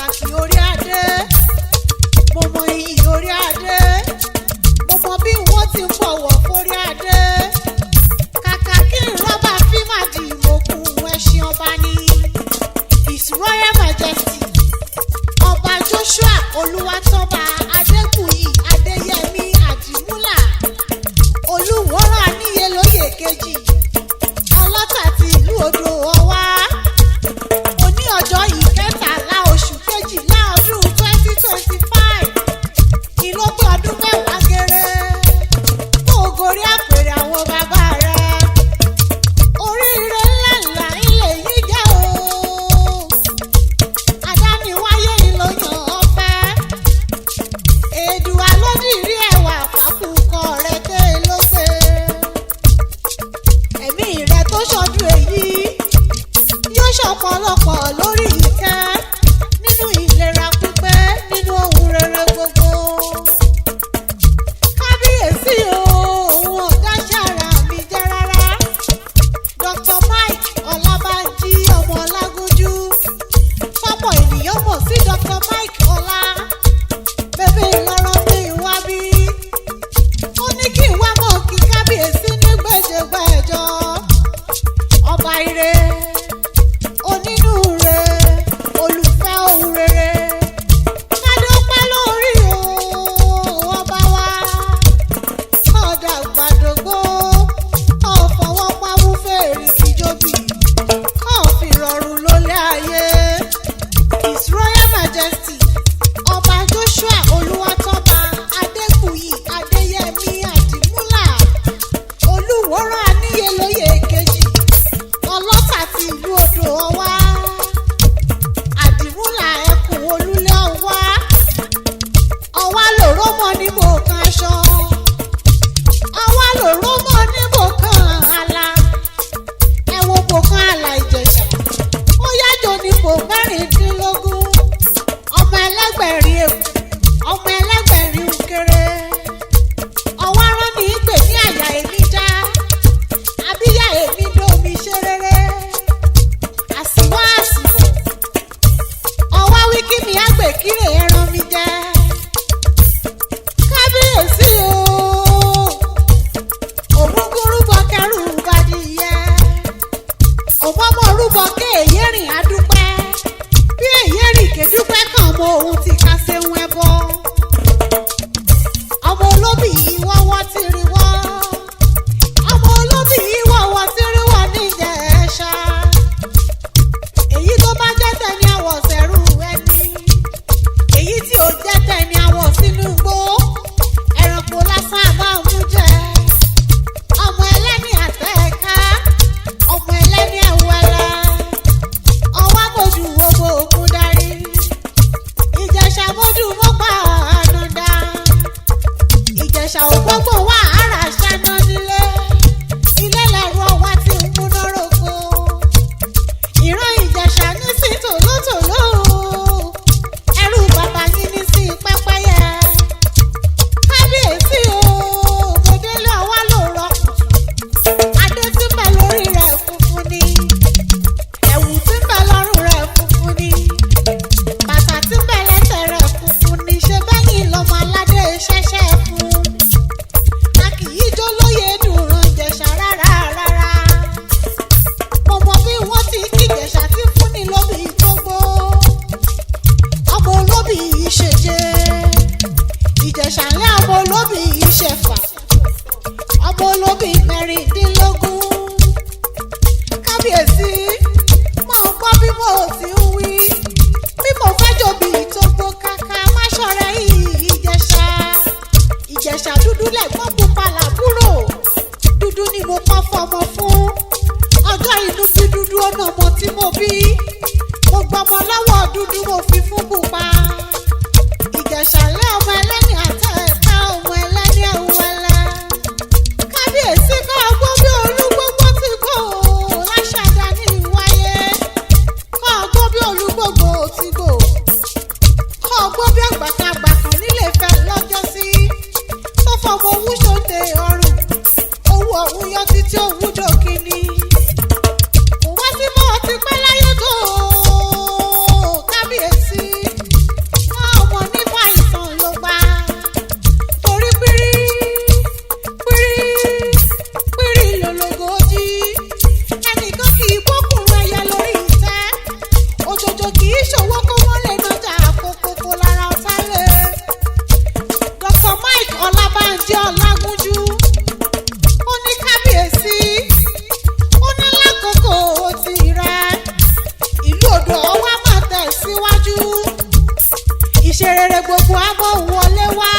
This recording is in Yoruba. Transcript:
Pàtàkì orí adé, mo mọ iyì orí adé, mo mọ bí wọ́n ti ń bọ̀wọ̀ fórí adé. Kàkà kí n rọ́bà fímàdì ìmọ̀kùn ẹṣin ọba ni. His Royal Majesty Ọba Joshua Olúwatóba Adékùyí Adéyẹmí Àdìmúlà, Olúwọ́rọ̀ Aníyelóyè kejì, Ọlọ́tà ti ìlú Odò Ọwá. Òní ọjọ́ ìkẹtàlá oṣù kejìlá ọdún 2025 ìlógbé ọdún 10 gẹ́rẹ́ tó gorí àpèrè àwọn bàbá rẹ̀. Oríire ńláńlá ilé yìí jẹ́ o. Àdániwáyé ìlòyàn ọ̀fẹ́. Èdùà lódìrí ẹwà fàkùkọ rẹ̀ tẹ́ ló gbé. Ẹ̀mí rẹ̀ tó ṣọdún èyí yóò ṣọ̀pọ̀lọpọ̀ lórí ìkẹ́, nínú ìlera pípẹ́, nínú ohun rere gbogbo. Kábíyèsí o, òun ò dáṣàrà mi jẹ́ rárá. Dr. Mike Ọlábánjí ọmọ Ọlágúnjú, fọ́pọ̀ ènìyàn mọ̀ sí Dr. Mike Ọlá. Bébí lọ́rọ́ mi wá bí. Ó ní kí n wá mọ̀ kí kábíyèsí ní gbèjègbèjọ. Ọba ire, onínúure, olùfẹ́ ohun rere. Kádópẹ́ lórí o, ọba wa. Kọ́dà gbàdógbó, kọ́ fọwọ́ pawú fèrè kíjóbì, kọ́ fi rọrùn lólé ayé. His Royal Majesty Ọba Joshua Olúwatóba Adékùyí Adéyẹmí Àdìmúlà, Olúwọ́rọ̀ Aníyelóyè kejì, Ọlọ́tà ti ìlú Odò Ọwá. Àdìmúlà ẹkùn olúlé Ọwá. Ọwá lòró mọ́ ní mò kan aṣọ. Ọwá lòró mọ́ ní mò kan àlà. Ẹ wo mò kan àlà Ìjẹ̀ṣà. Ó yájò ní mò 16. Ọmọ ẹlẹ́gbẹ̀rin èkó, ọmọ ẹlẹ́gbẹ̀rin òkèrè. Ọwá rán ní ìgbè ní àyà èmi já. Abíyá èmi dómi ṣe rere. Àsìwá àsìwọ̀. Ọwá wí kí mi àgbèkírè ẹran mi jẹ. Kábíyèsí o, ògúngún rúbọ kẹrù bàdìyẹ. Òmọ́mọ́ rúbọ ké èyí rìn adúpẹ́. Bí èyí rìn kédúpẹ́ kàn mọ òun ti ká séun ẹbọ. Ọmọ olóbì yìí wọ́wọ́ ti rí wọ́. Ọmọ olóbì yìí wọ́wọ́ ti rí wọ́ ní Ìjẹ̀ṣà. Èyí tó bá jẹ́ tẹni àwọ̀ sẹ́rù ẹni. Èyí tí ò jẹ́ tẹni àwọ̀ sínú igbó. Ẹranko lásán àmọ́ mú jẹ. Ọmọ ẹlẹ́ni àtẹ̀ká. Ọmọ ẹlẹ́ni ẹ̀wẹ̀lẹ̀. Ọwá mojú owó òkun darí. Ìjẹ̀ṣà mojú mọ́pá ànàdá. Ìjẹ̀ṣà ògbógbò wà ara ṣáná nílé. Ilé lẹ̀rọ wa ti ń múná roko. Ìran Ìjẹ̀ṣà ní sí tòlótòló. Ẹrú bàbá yín ní sí pẹ́pẹ́yẹ. Kábíyèsí o, mo délé ọwá lòrọ̀ kùtù. Adé tí ń bẹ lórí rẹ̀ funfun ni. Ẹ̀wù tí ń bẹ lọ́rùn rẹ̀ funfun ni. Bàtà tí ń bẹ lẹ́sẹ̀ rẹ̀ funfun ni. Ṣé bẹ́yìn lọ́mọ aládé ṣẹ́ṣẹ́ fún? A kì í jó lóye dùnrán Ìjẹ̀ṣà rárá rárá. Mo mọ bí wọ́n ti kí Ìjẹ̀ṣà tí fúnni lóbì tó gbó. Ọmọ olóbì yìí ṣèje. Ìjẹ̀ṣà ńlá ọmọ olóbì yìí ṣẹ̀fà. Ọmọ olóbì 16. Kábíyèsí, mo gbọ́ bí mo ti ń wí. Bí mo fẹ́ jòbí tó gbó kàkà má ṣọ̀rẹ́ yìí Ìjẹ̀ṣà. Ìjẹ̀ṣà dúdú lẹ̀gbọ́n pupa làbúrò. Dúdú ni mo kọ́ fọmọ fún. Ọjọ́ inú bí dúdú ọ̀nà ọmọ tí mo bí. Mo gbọmọ lọ́wọ́ dúdú mo fi fún pupa. Ìjẹ̀ṣà lé ọmọ ẹlẹ́ni àtẹ̀ẹ̀ká, ọmọ ẹlẹ́ni ẹ̀wẹ̀lẹ̀. Kábíyèsí ká gbọ́ bí olúgbógbó ti gbó o, láṣàdá ní ìwáyé. Kọ́ gbọ́ bí olúgbógbó ti gbò. Kọ́ gbọ́ bí àgbàkagbàkan nílé Ifẹ̀ lọ́jọ́sí. Tó fọmọ owó ṣòde ọrùn. Owó ọ̀hún yọ títí òwú dòkínní. Kò wá sí mọ́ ọtí pẹ́ láyé tó o, kábíyèsí. Ìṣerere gbogbo àmọ́ wọlé wá.